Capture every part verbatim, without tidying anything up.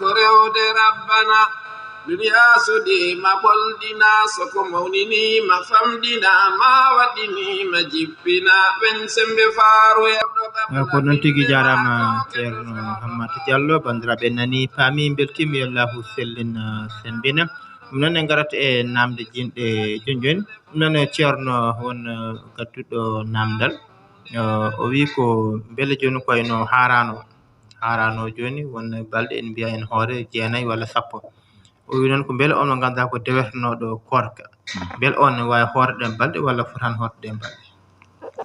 Ko rewde rabbana, duniya suɗiima ɓolɗina, so ko mawniniima famɗina, ma waɗɗiniima jippina, ɓen sembe faaru e ɗo. Eh, ko noon tigi, jaaraama Ceerno Hammat Diallo. Banndiraaɓe nani, paami, mbeltiima, yo Allahu sellin, eh, sembina. Ɗum noon en ngarat e naamnde jinɗe jooni jooni. Ɗum noon, eh, Ceerno, won, eh, gadduɗo naamndal. Eh, o wii ko mbele jooni ko wayno haaraano. Haaraano jooni won balɗe en mbiya en hoore jeenayi walla sappo. O wii noon ko mbele on mo ngannduɗaa ko dewetenooɗo koorka. Mbele on ne waawi hoorde ɗeen balɗe walla fotaani hoorde ɗeen balɗe?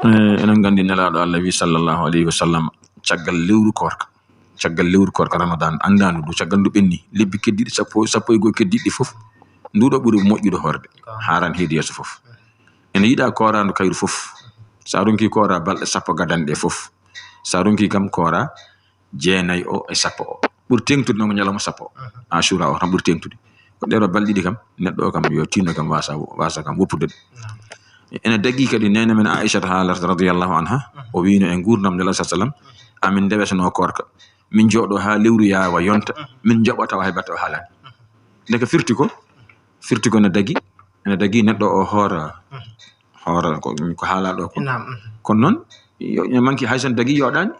Eh, enen nganndi Nelaaɗo Allah wii sallallahu alayhi wa sallam, caggal lewru koorka, caggal lewru koorka Ramadan, anndaandu ndu, caggal ndu ɓenni, lebbi keddiiɗi sappo, sappo e go'o keddiiɗi fof, ndu ɗo ɓuri moƴƴude hoorde. Goonga. Haaraan heedi yeeso fof. Ene yiɗaa kooraandu kayru fof. So a ronkii koora balɗe sappo gadanɗe fof, so a ronkii kam koora jeenayi o e sappo o. Ɓuri teeŋtude noon ko ñalawma sappo. Mhm. Ashura o tan ɓuri teeŋtude. Ko ɗeɗo balɗe ɗiɗi kam, neɗɗo o kam yo tinno kam wasa, wasa kam woppude. Naam. Ene dagii kadi neene men Aisha haalata radiyallahu anha, mhm, o wiino e nguurndam Nelaaɗo sallam, mhm, amin ndewetanoo koorka. Min jooɗo haa lewru yaawa yonta, mhm, min njoɓa tawa hay batte o haalaani. Mhm. Ndeke firti ko, firti ko ene dagii, ene dagii neɗɗo o hoora, mhm, hoora ko, ko haalaa ɗo ko. Naam, mhm. Kono noon, yo, ene manki hay so ene dagii yooɗaani.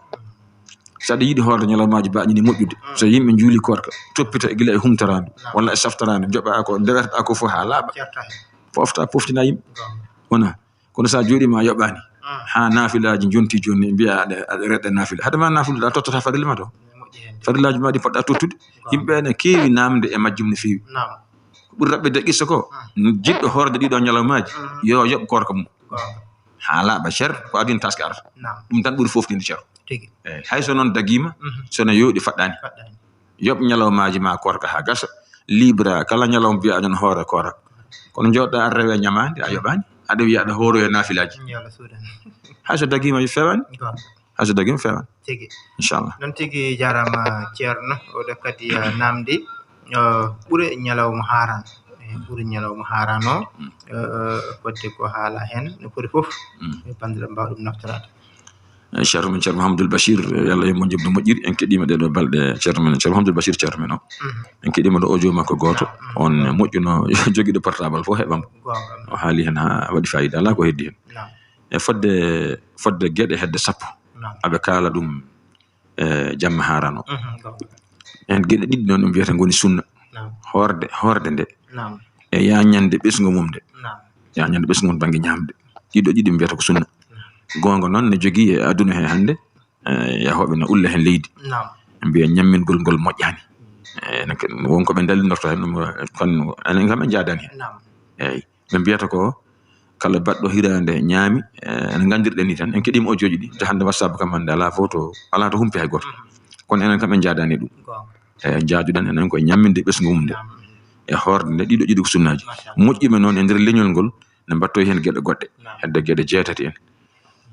So aɗa yiɗi hoorde ñalawmaaji baaɗi ni moƴƴude, mm, so yimɓe njuuli koorka, toppita e gila e humtoraandu, naam, walla e saftoraandu, njoɓa ko, ndeweteɗaa ko fof haa laaɓa. Ceerta heen. Pofta, poftina yimɓe. Goonga. Wona. Kono so a jooɗiima a yoɓaani, mm, haa naafilaaji njonti jooni, mbiya aɗa, aɗa reɗɗa naafila. Hade ma naafilude, a tottata farilla ma to. Ene moƴƴi heen de. Farillaaji ma ɗi poɗɗa tottude. Goonga. Yimɓe ene keewi naamde e majjum no feewi. Naam. Ko ɓuri raɓɓiɗde qissa ko, mm, jiɗɗo hoorde ɗiɗo ñalawmaaji, mm, yo yoɓ koorka mum. Goonga. Haa laaɓa cer, ko adii no taske arata. Naam. Ɗum tan ɓuri foftinde cer. Tigi. Eey, hay so noon dagiima, mhm, so no yooɗi faɗɗaani. Faɗɗaani. Yoɓ ñalawmaaji ma koorka haa gasa, libra kala ñalawma mbiya aɗa hoora koora. Kono jooɗɗa aɗa rewe ñamaande, a yoɓaani. Aɗa wiya aɗa hooroya naafilaaji. Yo Allah suudan. Hay so dagiima yo feewaani. Goonga. Hay so dagiima feewaani. Tigi. Inchallah. Noon tigi jaaraama Ceerno. Oɗo kadi, eh, naamndi, eh, ɓure ñalawma haaraan. Eh, ɓure ñalawma haaraan o, mm, eh, eh, fodde ko haala heen no foti fof. Mm. Eh, banndiraaɓe mbaawa ɗum naftoraade. Eh, Ceerno men Ceerno Mouhamadoul Bachir, eh, yo Allah yo moƴƴere no moƴƴiri. En keɗiima ɗeɗo balɗe Ceerno men Ceerno Mouhamadoul Bachir, Ceerno men o. Mhm. En keɗiima ɗo audio makko gooto. Naam. On moƴƴuno jogiiɗo portable fof heɓam. Goonga. O haali heen haa waɗi fayida, alaa ko heddi heen. Naam. E fodde, fodde geɗe hedde sappo. Naam. Aɓe kaala ɗum, eh, jamma haaraan o. Mhm, goonga. En geɗe ɗiɗi noon ɗum wiyata ngoni sunna. Naam. Hoorde, hoorde nde. Naam. E yaañande ɓesngu mum nde. Naam. Yaañande ɓesngu mum bannge ñaamde. Ɗiɗo ɗiɗi ɗum wiyata ko sunna. Naam. Goonga noon ne jogii e aduna he hannde, eh, yahooɓe no ulla heen leydi. Naam. Mbiya ñammingol ngol moƴƴaani. Eh, ne ke-, won ko ɓe dalinorto heen ɗum, eh, kono enen kam en njaadaani heen. Naam. Eey. Ɓe mbiyata ko kala baɗɗo hiraande ñaami, eh, no nganndirɗen ni tan. En keɗiima audio ji ɗi, nde hannde WhatsApp kam hannde alaa fof to, alaa to humpi hay gooto. Mhm. Kono enen kam en njaadaani ɗum. Goonga. Eh, njaaduɗen enen koye ñamminde ɓesngu mum nde. Naam. E hoorde nde, ɗiɗo ɗiɗi ko sunnaaji. Machallah. Moƴƴuɓe noon e nder leñol ngol, ne mbattoyi heen geɗe goɗɗe, naam, hedde geɗe jeetati en.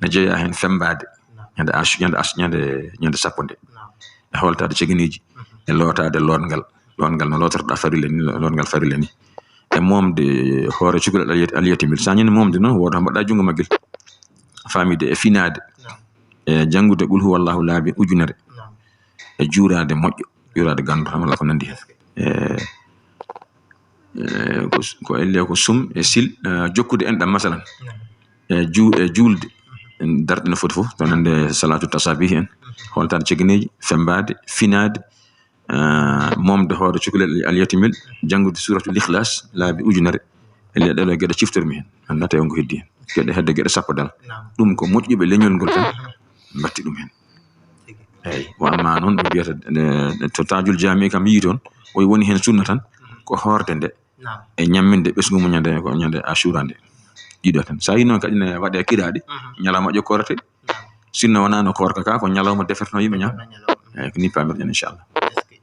Ne jeyaa heen femmbaade, naam, ñande Ash-, ñande Ash-, ñande, ñande sappo nde. Naam. E hooltaade cegeneeji, mhm, e lootaade lootngal. Lootngal no lootorɗaa farilla ni, lootngal farilla ni. E moomde hoore cukalel Aliyet-, Aliyetimel. So a ñande moomde noon, wooda mbaɗɗa junngo maggel. Faamide e finaade. Naam. E janngude Qul huwallahu laabi ujunere. Naam. E juuraade moƴƴo, juuraade ganndo tan walla ko nanndi heen. E, e, ko s-, ko elle ko sum e sil, e, jokkude enɗam, masalan. Naam. E juu-, e juulde, en darɗe no foti fof, to nande salatu tasabih en, holtaade cegeneeji, femmbaade, finaade, eh, moomde hoore cukalel Alyatimel, janngude Suuratul Ikhlas laabi ujunere. E ɗee ɗoo geɗe ciftormi heen, annda tawi on ko heddi heen. Geɗe hedde geɗe sappo dal. Naam. Ɗum ko moƴƴuɓe leñol ngol tan mbatti ɗum heen. Eeyi, wa amma noon ɓe mbiyata, eh, to Taajul Jaami kam yii toon, o woni heen sunna tan, ko hoorde nde. Naam. E ñamminde ɓesngu mum ñande, ko ñande Ashura nde. Ɗiɗo tan. So a yii noon kadi ne waɗe kiraaɗi, mhm, ñalawma ƴokkorete. Naam. Sinno wonaa no koorka ka, ko ñalawma deferteno yimɓe ñaam. Deferteno ñalawma. Eeyi, ko ni paamirɗen, inchallah. Eskey.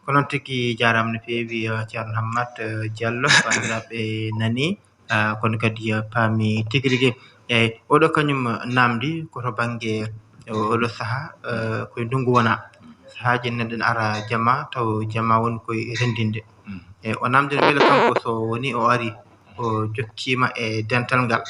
Ko noon tigi, jaaraama no feewi, eh, Ceerno Hammat, eh, Diallo, banndiraaɓe nani, eh, kono kadi, eh, paami tigi rigi. Eeyi, oɗo kañum, eh, naamndi ko to bannge, eh, oɗo sahaa, eh, koye ndunngu wonaa. Sahaaji neɗɗo ne ara jama, taw jama woni koye renndinde. Mm. Eeyi, o naamndi mbele kanko so woni o ari, o jokkiima e dental ngal.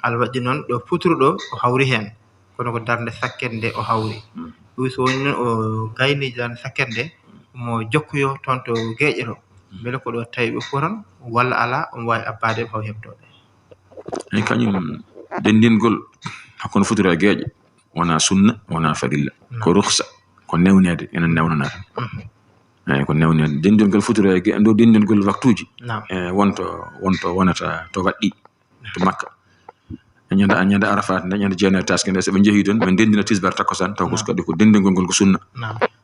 Alwaɗi noon ɗo futuro ɗo, o hawri heen. Kono ko darnde sakkere nde o hawri. Mm. Ɗum so woni noon o gayni darnde sakkere nde, Mo jokkoyo toon to geeƴe to. Mbele ko ɗo tawi ɓe fotan walla alaa, omo waawi abbaade ɓe haw heɓtooɓe. Eyi, kañum denndingol hakkunde futuro e geeƴe wonaa sunna, wonaa farilla. Ko rukhsa, ko newneede, enen newnanaa tan. Eyi, ko newneede. Denndingol futuro e geeƴe, ɗo denndingol waktuuji. E, wonto, wonto wonata to waɗɗi. To Makka. E ñande, ñande Arafat nde, ñande jeenayi taske nde, so ɓe njehi toon, ɓe ndenndina tisbar, takkusaan, taw ko kadi ko denndingol ngol ko sunna.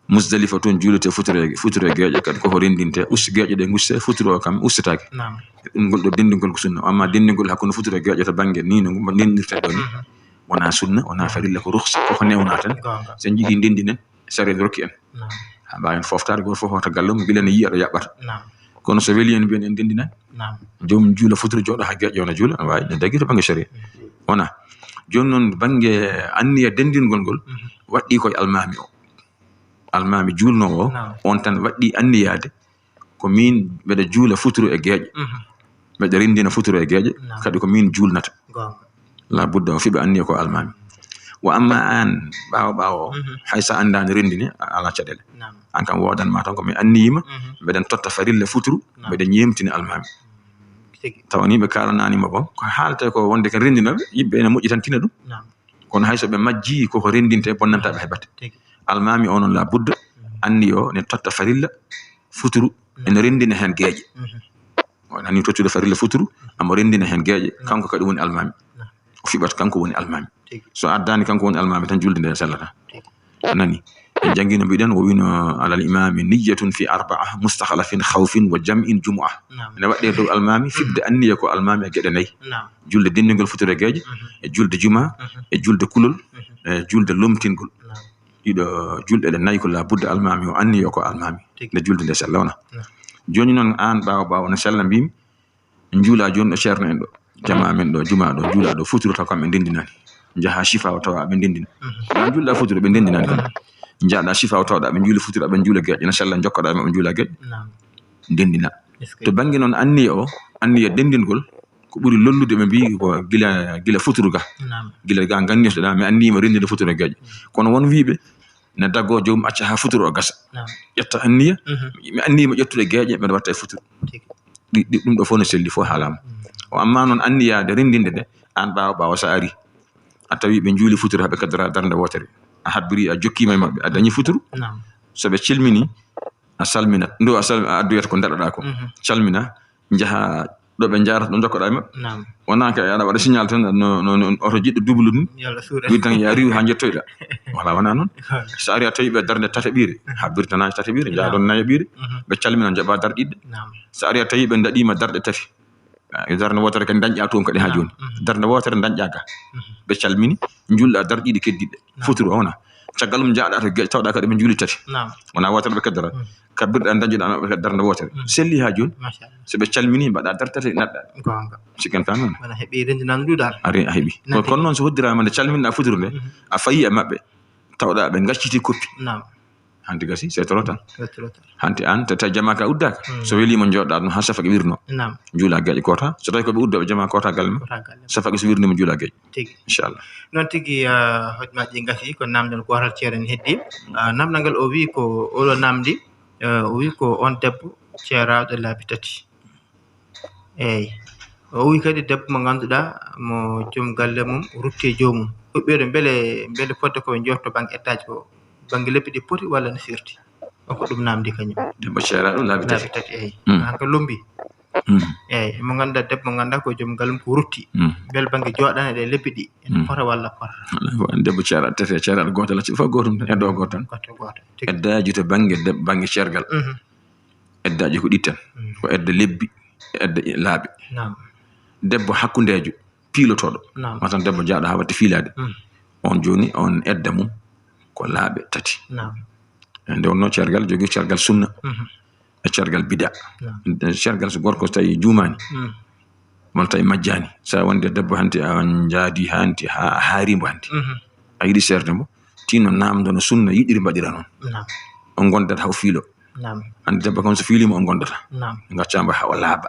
Musdalifa toon juulete futuro e, futuro e geeƴe, kadi koko renndinte, usti geeƴe ɗe, guste, futuro o kam ustataake. Ɗum ngol ɗo denndingol ko sunna. Amma denndingol hakkunde futuro e geeƴe to bannge ni no ndendirte ɗo ni, wonaa sunna, wonaa farilla, ko rukhsa, koko newna tan. So en njiɗi ndenndinen, sariya rokki en. Haa mbaawen fooftaade, gooto fof hoota galle mum, gila ne yiya ɗo yaɓɓata. Kono so weli en, mbiyen en ndenndinani. Joomum juula futuro, jooɗo haa geeƴe, wona juula, ne waawi, ne dagi to bannge sariya. Wona. Jooni noon, bannge anniya denndingol ngol, waɗɗii koye almaami o. Almaami juulnoowo o, on tan waɗɗii anniyaade ko miin mbeɗa juula futuro e geeƴe. Mbeɗa renndina futuro e geeƴe, kadi ko miin juulnata. La budda o fiɓa anniya ko almaami. Wa amma aan, ɓaawo ɓaawo o, hay so a anndaani renndine, a alaa caɗeele. Aan kam, woodan ma tan ko mi anniyiima, mbeɗen totta farilla futuru, mbeɗen ñeemtina almaami. Tawa ni ɓe kaalanaani ma bon, ko haaletee ko wonde ken renndinooɓe, yimɓe ene moƴƴi tan tina ɗum. Kono hay so ɓe majjii, koko renndinte, bonnantaa ɓe hay batte. Almaami o noon, la budda, anniya o ne totta farilla futuru, ene renndina heen geeƴe. O nani tottude farilla futuru, omo renndina heen geeƴe, kanko kadi woni almaami. O fiɓat, kanko woni almaami. So addaani kanko woni almaami tan, julde nde sellata. A nani? En janngi no mbiɗen, o wino: "Alal imaami niyyatun fi arba'a, mustakhlafin, khawfin wa jam'in jumu'a." Ene waɗɗee dow almaami fiɓde anniya ko almaami e geɗe nayi. Julde denndingol futuro e geeƴe, e julde juma, e julde kulol, e julde lomtingol. Ɗiɗo julɗe ɗe nayi ko la budda almaami o anniya ko almaami. Nde julde nde sella wona. Jooni noon aan ɓaawo ɓaawo no sella mbimi, njuula jooni ɗo ceerno en ɗo, jamaa men ɗo, jumaa ɗo, njuula ɗo futuro taw kamɓe ndenndinaani. Njaha Sifa o tawa ɓe ndenndina. Njuulɗa futuro ɓe ndenndinaani kam. Njahaɗa Sifa o tawɗa ɓe njuuli futuro, ɓe njuula geeƴe, no sella jokkoɗa maɓɓe njuula geeƴe. Ndenndina. To bannge noon anniya o, anniya denndingol, ko ɓuri lollude ɓe mbii ko gila, gila futuro ga. Gila ga nganndirtoɗa, mi anniyiima renndinde futuro geeƴe. Kono won wiiɓe, ne dagoo joomum acca haa futuro o gasa. Ƴetta anniya, mi anniyiima ƴettude geeƴe, mbeɗa watta e futuro. Ɗi, ɗi, ɗum ɗo fof no selli, fof haalaama. O amma noon anniyaade renndinde de, aan ɓaawo ɓaawo so a ari, a tawi ɓe njuuli futuro haa ɓe kaddora darnde wootere. A habbiri, a jokkiima e maɓɓe, a dañi futuro. So ɓe calmini, a salminat. Ndu a sal-, a addoyata ko ndaɗɗa ko. Calmina, njaha ɗo ɓe njaarata, ɗo njokkoɗa e maɓɓe. Wonaa ka aɗa waɗa signal tan, no, no, no oto jiɗɗo double ni. Wiy tan, "Ya riiw haa njettoyɗa." Wala, wonaa noon. So ari a tawi ɓe darnde tataɓiire, habbirta naaj tataɓiire, njaha ɗon nayaɓiire, ɓe calmina, njaɓa darɗiɗɗe. So ari a tawi ɓe ndaɗiima darɗe tati, ah, darnde wootere kadi dañƴa toon kadi haa jooni. Darnde wootere dañƴa ga. Ɓe calmini, njuulɗa darɗe ɗiɗi keddiɗɗe. Futuro o wona. Caggal mum njahaɗa to geeƴe, tawɗa kadi ɓe njuuli tati. Wona wootere ɓe keddora. Kabbirɗa, dañjuɗa maɓɓe kadi darnde wootere. Selli haa jooni. So ɓe calmini, mbaɗa darɗe tati, naɗɗa. Sikkanta noon. Wona heɓi renndinande ndu dal. A re-, a heɓi. Ko, kono noon so hoddiraama nde calminɗa futuro nde, a fayi e maɓɓe, tawɗa ɓe ngacciti koppi. Hanti gasi, c'est trop tard. Hanti aan, te tawi jamaa ka uddaaka. So weliima, njooɗoɗaa ɗum haa safaqe wirno. Njuula geeƴe koota. So tawi ko ɓe uddooɓe jamaa, koota galle ma. Safaqe so wirniima, njuula geeƴe. Tigi. Inchallah. Noon tigi, ah, hojmaaji ɗi ngasi, ko naamndal gootal ceerno en heddi. Ah, naamndal ngal o wiyi ko, oɗo naamndi, eh, o wiyi ko on debbo ceeraaɗo laabi tati. Eey. O wiyi kadi debbo mo ngannduɗaa mo joom galle mum rutti e joomum. Huɓɓeede mbele, mbele fodde ko ɓe njooɗto bannge ettaaji ko, bannge lebbi ɗi poti walla no firti? O ko ɗum naamndi kañum. Debbo ceeraaɗo laabi tati. Laabi tati, eey. Aan ko lombi. Eey, mo ngannduɗaa, debbo mo ngannduɗaa ko joom galle mum ko rutti. Mbele bannge jooɗaneede e lebbi ɗi, ene pota walla pota? Wallaahi, debbo ceeraaɗo tati e ceeraaɗo gooto, alaa, fof gootum tan, eddo gooto tan. Gooto, gooto. Tigi. Eddaaji to bannge deb-, bannge ceergal. Eddaaji ko ɗiɗi tan. Ko edda lebbi, e edda laabi. Naam. Debbo hakkundeejo, piilotooɗo. Naam. Wata debbo jaaɗo haa waɗta fiilaade. On jooni, on edda mum ko laabi tati. Naam. E nde wonnoo ceergal jogii ceergal sunna. E ceergal bida. Naam. Ceergal so gorko so tawi juumaani, walla tawi majjaani, so wonde debbo hanti a njaadi hanti haa a haari mbo hanti. A yiɗi seerde mbo, tinno naamndo no sunna yiɗiri mbaɗira noon. Naam. O ngondat haa o fiilo. Naam. Hannde debbo kam so fiiliima o ngondata. Naam. Ngacca mbo haa o laaɓa.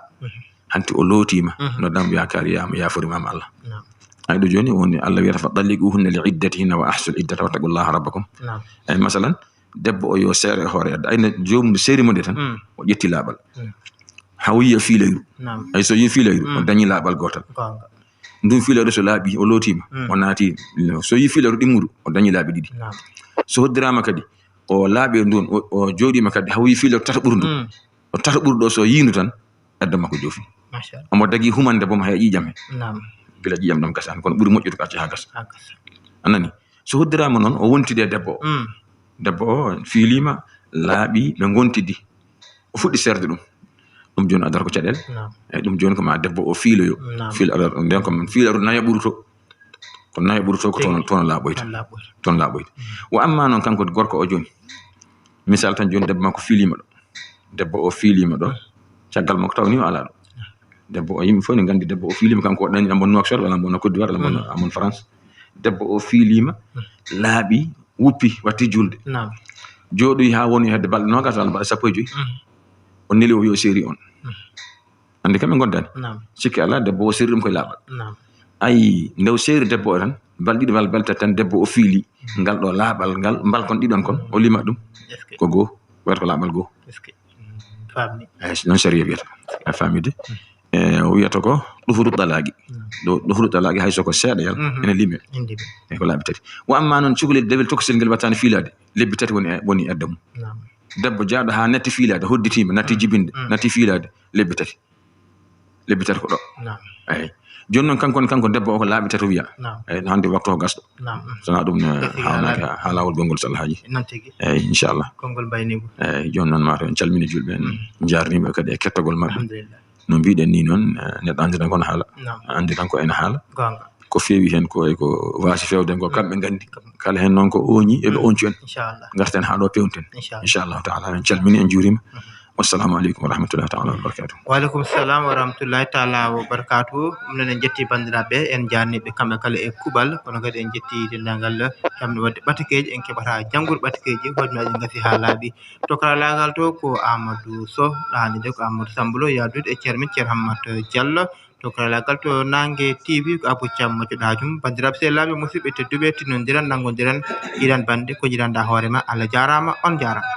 Hanti o lootiima, nodda mbo yaakaari yaama, yaaforimaama Allah. Naam. Ay ɗo jooni woni Allah wiyata: "Fa talliquhunna li iddatihinna wa ahsul iddata wattaqullaha rabbakum." Naam. Ay masalan, Debbo o yo seere e hoore adda. Ayna joomum nde seeri mo nde tan, Mm. o ƴetti laaɓal. Mm. Haa o yiya fiilayru. Naam. Ay, so yi fiilayru, o Mm. dañi laaɓal gootal. Goonga. Ndun fiilayru so laaɓi, o lootiima, Mm. o naati. So yi fiilayru ɗimmuru, o dañi laaɓi ɗiɗi. Naam. So hoddiraama kadi, o laaɓi e ndun, o, o jooɗiima kadi, haa o yi fiilayru tata ɓuru ndun. Mm. O tata ɓuru ɗo, so yiindu tan, adda makko joofi. Machallah. Omo dagi humande boom hay ƴiiƴam he. Naam. Gila ƴiiƴam ɗam gasaani, kono ɓuri moƴƴude ko acca haa gasa. Haa gasa. A nani? So hoddiraama noon, o wontidi e debbo o. Mm. Debbo o fiiliima, laaɓi, ɓe ngontidi. O fuɗɗi seerde ɗum. Ɗum jooni adata ko caɗeele. Naam. Eyi, ɗum jooni ko ma debbo o fiiloyo. Naam. Fiil-, adata, nden ko fiilaru nayo ɓuruto. Ko nayo ɓuruto ko toon, Tigi. toon laaɓoyta. Toon laaɓoyta. Toon laaɓoyta. Mm. Wa amma noon kanko gorko o jooni. Misal tan jooni debbo makko fiiliima ɗo. Debbo o fiiliima ɗo. Caggal makko tawnii o alaa ɗo. Debbo o, yimɓe fof ne nganndi debbo o fiiliima, kanko o ɗaani amon Nouakchott walla amon Côte d'Ivoire walla amon, Mm. amon France. Debbo o fiiliima, Mm. laaɓi, wuppi, watti julde. Naam. Jooɗoyi haa woni hedde balɗe noogas walla balɗe sappo e joy. Mm. O neli o wiyi o seeri on. Mm. Anndi kam ɓe ngondaani. Naam. Sikki alaa, debbo o seeri ɗum koye laaɓal. Naam. Ayi, nde o seeri debbo o tan, balɗe ɗiɗi walla balɗe tati tan debbo o fiili Mm. ngal ɗo laaɓal ngal, mbal kon ɗiɗon kon, o lima ɗum. Est-ce que Ko goo, wiyata ko laaɓal goo. Est-ce que Mm, famni. Eyi, noon sariya wiyata. A faamii de? Mm. E, o wiyata ko ɗuhuru ɗalaaqi. Mm. Ɗo, ɗuhuru ɗalaaqi hay so ko seeɗa yal, Mhm. ene lime. Ene lime. E ko laabi tati. Wa amma noon cukalel dewel tokosel ngel wattaani fiilaade, lebbi tati woni e, woni edda mum. Naam. Debbo jaaɗo haa natti fiilaade, hodditiima, natti Mm. jibinde, Mm. natti fiilaade, lebbi tati. Lebbi tati ko ɗo. Naam. Eyi. Jooni noon kanko, kanko debbo o ko laabi tati o wiya. Naam. Eyi, hannde waktu o gasɗo. Naam. Mm. So wonaa ɗum ne Gasi haawnaaki haa, haa laawol gonngol so Alhaaji. Noon tigi. Eyi, inchallah. Konngol mbayni ngu. Eyi, jooni noon maa to en calmini julɓe, en Mm. njaarniima kadi e kettagol maɓɓe. Alhamdulillah. No mbiɗen nii noon, eh, neɗɗo annditan kono haala. Naam. Annditan ko ene haala. Goonga. Ko feewi heen ko, e ko waasi feewde ko, Mm. kamɓe nganndi. Kam- Kala heen noon ko ooñi, eɓe Mm. oñcu en. Inchallah. Ngarten haa ɗo peewnten. Inchallah. Inchallahu taala. En calmini, en njuuriima. Mhm. Wassalamu aleykum wa rahmatullahi taala wa barakatuh. Wa aleykum salam wa rahmatullahi taala wa barakatuh. Ɗum noon en njetti banndiraaɓe, en njaarniiɓe kamɓe kala e kuuɓal, kono kadi en njetti denndaangal heɓno waɗde ɓatakeeji, en keɓata janngude ɓatakeeji, hoɗnaaji ngasi haa laaɓi. To karallaagal to ko Amadou Sow, ɗaani de ko Amadou Sambulo, yaadude e ceer men, ceer Hammat Diallo. To karallaagal to Naange T V ko Abou Thiam mo cuɗaajum. Banndiraaɓe sehilaaɓe, musidɓe tedduɓe, tinnondiren, nanngondiren, yiɗan bannde ko jiɗanɗaa hoore ma. Allah jaaraama, on jaaraama.